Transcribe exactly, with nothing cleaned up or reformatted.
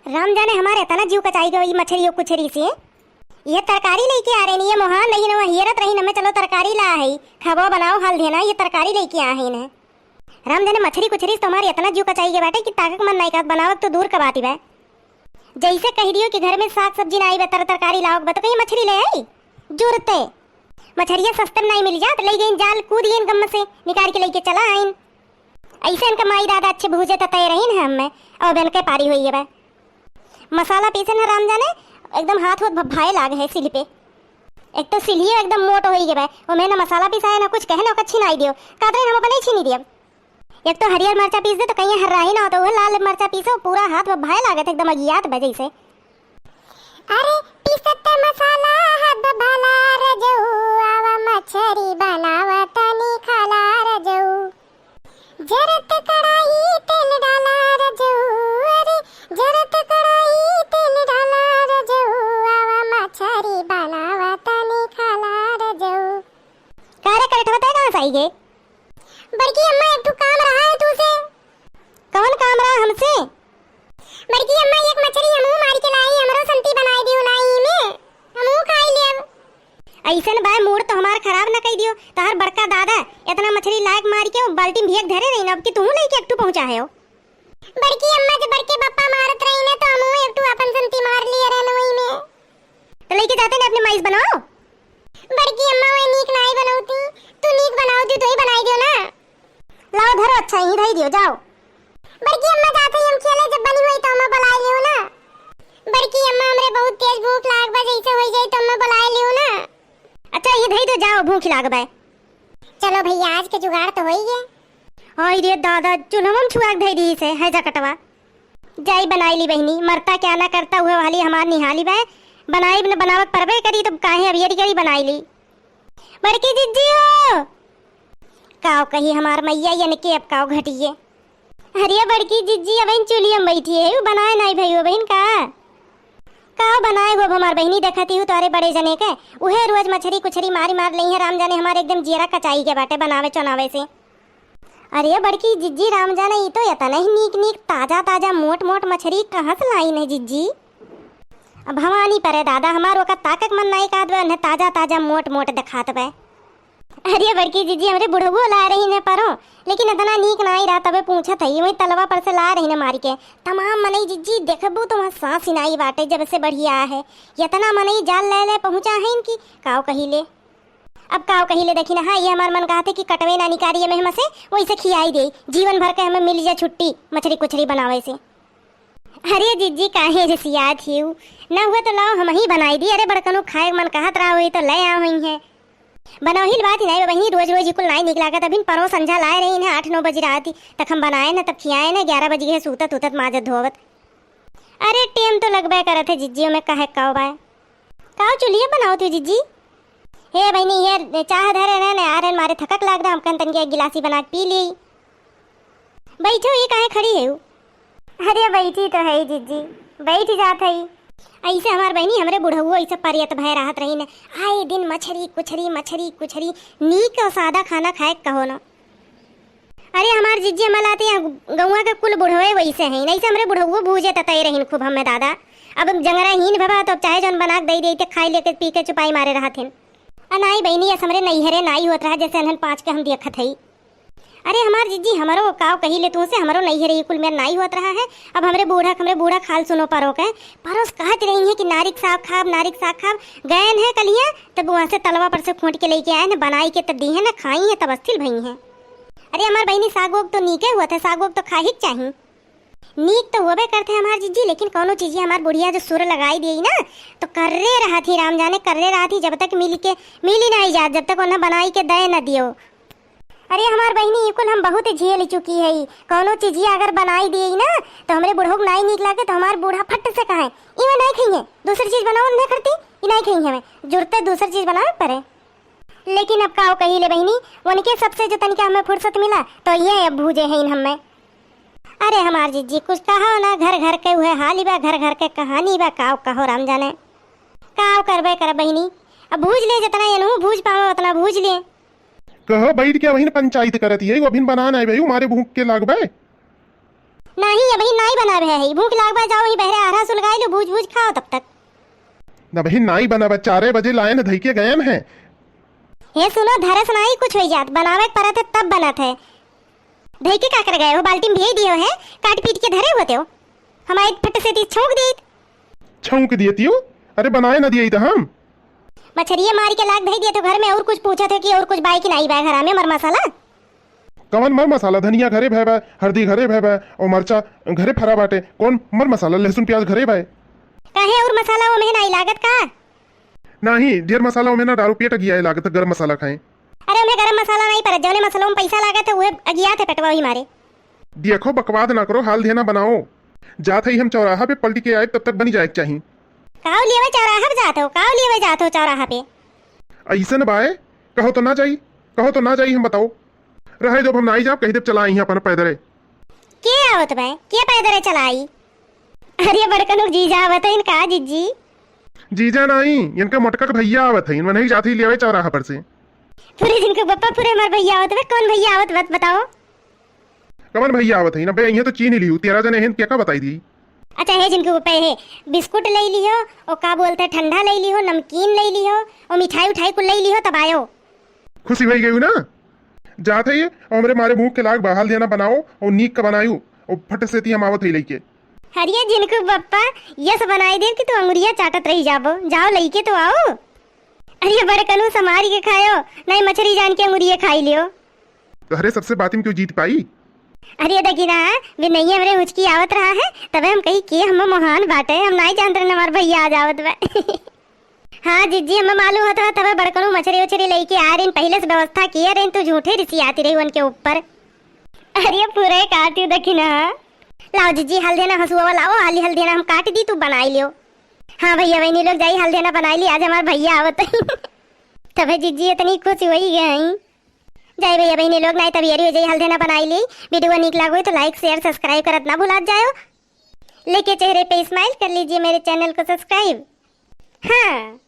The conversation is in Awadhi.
राम जाने हमार एतना जीव कचाई गयो ई मछरी और कुछरी से। ये तरकारी लेके आ रही है मोहान, लेकिन वह हियरत रही न, मैं चलो तरकारी ला है, खाबो बनाओ हाल देना, ये तरकारी लेके आ है न। राम जाने मछरी कुछरी से तो हमार एतना जीव कचाई गए बाटे कि ताकक मन नहीं कहत, बनावक तो दूर का बात ही बा। जैसे कह दियो कि घर में साग सब्जी ना आई बा, तर तरकारी लाओक बा, तो कहीं मछरी ले आई? जुरते मछरिया सस्ते में नहीं मिल जात, ले गईन जाल, कूद गईन गम से, निकाल के लेके चला आइन। ऐसे इनका माई दादा अच्छे भूजे ततय रही न हमें, और बन के पारी हुई है बा। मसाला पीसन है राम जाने, एकदम हाथ होत भभाए लाग है सिल पे। एक तो सिलियो एकदम मोट होई गए बा, ओमे ना मसाला पिसाए ना कुछ कहे ना ओका छिनाई दियो, कातरे हम अपने छीनी दियो। एक तो हरियर मरचा पीस दे तो कहीं हर्राही ना हो, तो वह लाल मरचा पीसो, पूरा हाथ भभाए लागत एकदम अगियात बा जैसे। अरे पीसत मसाला हाथ भभाला रजऊ, आवा मछरी बनावा तनी खाला रजऊ। जरत कढ़ाई तेल डाला रजऊ, अरे जरत कढ़ाई तेल डाला रजऊ, आवा मछरी बनावा तनी खाला रजऊ। का रे करठवा, तै कहाँ से आई गे? बड़की अम्मा, एक ठो काम रहा है तू से। कौन काम रहा हमसे? बड़की अम्मा, एक मछरी हमहू मार के लाई, हमरो संती बनाई दियो ना ई में, हमहू खाई लेब। ऐसन बाय मूड तो हमार खराब न कई दियो, तहार बड़का दादा इतना मछरी लायक मार के बाल्टी में भेग धरे रही ना, अब कि तुहू लेके एक ठो पहुँचा है हो। बड़की अम्मा, जब बड़के बप्पा मारत रही ना तो हमहू एक ठो अपन संती मार लिए रहन वही में। तो लेके जाते ना अपने माइस बनाओ। बड़की अम्मा, वही नीक नाई बनौती, तू नीक बनाओती तो ही बनाई दियो ना। लाओ धरो, अच्छा ही धई दियो, जाओ। बड़की अम्मा, जाते ही हम खेले, जब बनी हुई तो हमें बुलाए लियो ना। बड़की अम्मा, हमरे बहुत तेज भूख लाग बा, जैसे हो जाए तो हमें बुलाए लियो ना। अच्छा, ये धई दो, जाओ, भूख लाग बा। चलो भैया, आज के जुगाड़ तो होई गए। हाय रे दादा, चुल्हवा में छुआ के धई दी से, है जा कटवा। जाई बनाई ली बहिनी, मरता क्या ना करता, उहे वाली हमार निहाली बा। बनाई न बनावत परबे करी, तब काहे अब ये करी बनाई ली। बड़की जिज्जी हो, काव कही हमार मैया, यन के अब काव घटिए। अरे बड़की जिज्जी, अब इन चूल्ही में बैठी है, उ बनाए नाई भई हो बहिन का? काव बनाए हो अब हमार बहिनी, देखती हूँ तोरे बड़े जने के, उहे रोज मछरी कुछरी मारी मार लेई है, राम जाने हमार एकदम जियरा कचाई के बाटे बनावे चोनावे से। अरे बड़की जिज्जी, राम जाने, ई तो एतना ही नीक नीक ताजा ताजा मोट मोट मछरी कहाँ से लाइन है जिज्जी? अब भवानी परे दादा, हमार ओका ताकक मन नाई कहत बा, उन्हें ताजा ताजा मोट मोट दिखात बा। अरे बड़की जिज्जी, हमरे बुढ़ऊ लाए रही ने परो, लेकिन एतना नीक नाई रहा, तबे पूछत है, वही तलवा पर से लाए रही ने मारी के। तमाम मनई जिज्जी देखबू तो वहाँ सांस ही नाई बाटे, जब से बढ़िया है। एतना मनई जाल ले ले पहुँचा है इनकी, काव कही ले। अब काव कही ले, देखी ना, हाँ, ये हमार मन कहते कि कटवे ना निकारी ये में हमसे, वैसे खियाई दे, जीवन भर के हमें मिल जाए छुट्टी मछरी कुछरी बनावे से। अरे जिज्जी, काहे रिसियात हिउ? ना हुआ तो लाओ, हम ही बनाई दी। अरे बड़कनू खाए मन कहत रहा हुई तो ले आओ हुई है। बनौहिल बात ही नहीं बहिनी, रोज रोज इकुल नाई निक लागत। अभिन परो संझा लाए रही इन्हें आठ नौ बजे रात ही, तक हम बनाए न, तब खियाए न, ग्यारह बज गए सूतत उतत माजत धोवत। अरे टेम तो लगबे करत है जिज्जी, में कहे काव बाय। काव चुलिया बनाओ थी जिज्जी? हे बहिनी, ये चाह धरे रहे ने, आरन मारे थकक लाग रहा, हम कहन तनिक एक गिलासी बना के पी ली। बैठो, ये काहे खड़ी है? अरे बैठी तो है ही जिज्जी, बैठ जात है। ऐसे हमार बहिनी, हमरे बुढ़ऊ ऐसे परियत भय रहत रही ने, आए दिन मछरी कुछरी, मछरी कुछरी, नीक और सादा खाना खाए कहो ना। अरे हमार जिज्जी, हमार लाते यहाँ गौवा के कुल बुढ़वे वैसे हैं, नहीं से हमरे बुढ़ऊ भूजे ततए रहीन खूब हमें दादा। अब जंगरा हीन भवा तो अब चाहे जौन बना के दे देते, खाई लेके पी के चुपाई मारे रहत हैं। आ नाई बहिनी, अस हमरे नैहरे नाई होत रहा, जैसे अनहन पाँच के हम देखत हई। अरे हमार जिज्जी, हमरो काव कही ले तुमसे, हमरो नैहरे ई कुल मेर नाई होत रहा है। अब हमरे बूढ़ा, हमरे बूढ़ा खाल सुनो परो के, परोस कहत रही है कि नारिक साग खाब, नारिक साग खाब। गए हैं कलिया, तब वहाँ से तलवा पर से खोट के लेके आए हैं, बनाई के तब दी है ना, खाई है तब अस्थिल भई हैं। अरे हमार बहिनी, साग ओग तो नीके हुआ था, साग ओग तो खाही के चाही। नीक तो होबे करते हमार जिज्जी, लेकिन कौनो चीज हमार बुढ़िया जो सुर लगाई दिए ना, तो कर्रे रहत ही, राम जाने कर्रे रहत ही, जब तक मिल के, मिली नहीं जात, जब तक उन्हें बनाई के दे न दियो। अरे हमार बहिनी, ई कुल हम बहुत झेल चुकी है। कौनो चीजिया अगर बनाई दिए ना, तो हमरे बुढ़ऊ के नाई नीक लागे, तो हमार बूढ़ा फट से कहे, "इमे नहीं खइहे, दूसरी चीज बनाओ, नहीं करती, ई नहीं खइहे, हमें जुरते दूसरी चीज बनावे पड़े।" लेकिन अब काव कही ले बहिनी, उनके सबसे जो तनिका हमें फुर्सत मिला, तो ये अब भूजे हैं इन हमें। अरे हमार जिज्जी, कुछ कहो ना, घर घर के उहे हाल ही बा, घर घर के कहानी बा, काव कहो राम जाने। काव करबे कर बहिनी, अब भूज ले, जितना एनहू भूज पावे उतना भूज ले। कहो बैठ के वहीं पंचायत करत है, वो अभिन बना नहीं भाई, मारे भूख के लागबे। नाही, अबहिन नाही बनावे है, भूख लाग बा, जाओ ही बहरे आरा सुलगाई लो, भूज भूज खाओ तब तक। अबहिन नाही बनावे, चारे बजे लायन धई के गयन है। हे सुनो, धरस नाही कुछ होई जात, बनावे के परत है तब बनत है। धई के का कर गए हो, बाल्टी में भेज दियो है, काट पीट के धरे होते हो, हमारे फट से ती छौंक देत। छौंक दिए तियो? अरे बनाए ना दिए तो हम। मछरिया मार के लाग धई दिए तो घर में, और कुछ पूछत है कि और कुछ बाय कि नाही बाय घरा में मर मसाला? कवन मर मसाला? धनिया घरे भय बा, हरदी घरे भय बा, और मरचा घरे फरा बाटे। कौन मर मसाला? लहसुन प्याज घरे बाय। काहे और मसाला ओमे नाही लागत का? नाही, ढेर मसाला ओमे ना डालो, पेट अगियाए लागत गरम मसाला खाए। अरे ओमे गरम मसाला नाही परत, जौने मसाला में पैसा लागत है उहे अगियात है पेटवा वही मारे। देखो बकवाद ना करो, हाल देना बनाओ। जात है हम चौराहा पे पलटी के आए, तब तक बनी जाए के चाही। काव लेवे चौराहा पे जात हो, काव लेवे जात हो चौराहा पे? ऐसन बाय, कहो तो ना जाई, कहो तो ना जाई, हम बताओ। रहे जब हम नाही जाब, कही देब चला आई अपन पैदरे। के आवत बा? के पैदरे चला आई? अरे बड़कनू जीजा आवत है इनका जीजी। जीजा नाही, इनका मोटका के भैया आवत है, इनमें नाही जात ही लेवे चौराहा पर से। पूरे जिनको पप्पा पूरे हमार भैया आवत बा, कौन भैया आवत बा बताओ? कवन भैया आवत है ना बे, इहे तो चीनी लिहू, तेरह जने हैं, क्या का बताई दी? अच्छा है जिनको पप्पा है, बिस्कुट ले लियो, और का बोलते हैं, ठंडा ले लियो, नमकीन ले लियो, और मिठाई उठाई कुल ले लियो, तब आयो। खुशी होई गई ना? जात है ये, और हमरे मारे भूख के लाग बा, हाल देना बनाओ, और नीक का बनायू, और फट से ती हम आवत है लेके। अरे जिनको पप्पा, यस बनाई देब कि तू अंगुरिया चाटत रही जाबो, जाओ लेके तो आओ। अरे बड़कनू समारी के खायो, नाही मछरी जान के अंगुरिया खाई लियो। तोहरे सबसे बातिन क्यों जीत पाई? अरे देखी ना, बिनैया हमरे हुचकी आवत रहा है, तबे हम कही कि हम महान बाटे, हम नाही जानत रहन हमार भैया आ जावत बा। हाँ जिज्जी, हमें मालूम होत रहा, तबे बड़कनू मछरी उछरी लेके आ रही, पहिले से व्यवस्था किए रही, तू झूठे रिसियाती रही उनके ऊपर। अरे पूरे काटी देखी ना। लाओ जिज्जी, हल्दी ना हंसुआ वाला, ओ हाली हल्दी ना हम काट दी, तू बनाई लियो। हाँ भैया बहनी लोग जाई, हल्दी ना बनाई ली, आज हमार भैया आवत। तबे जिज्जी इतनी खुश होई गई। जाए भैया बहनी लोग, नाही तबियरी हो जाई, हल्दी ना बनाई ली। वीडियो नीक लागो तो like, share, subscribe करत ना भुलात जायो। लेके चेहरे पे smile कर लीजिए मेरे channel को subscribe। हाँ।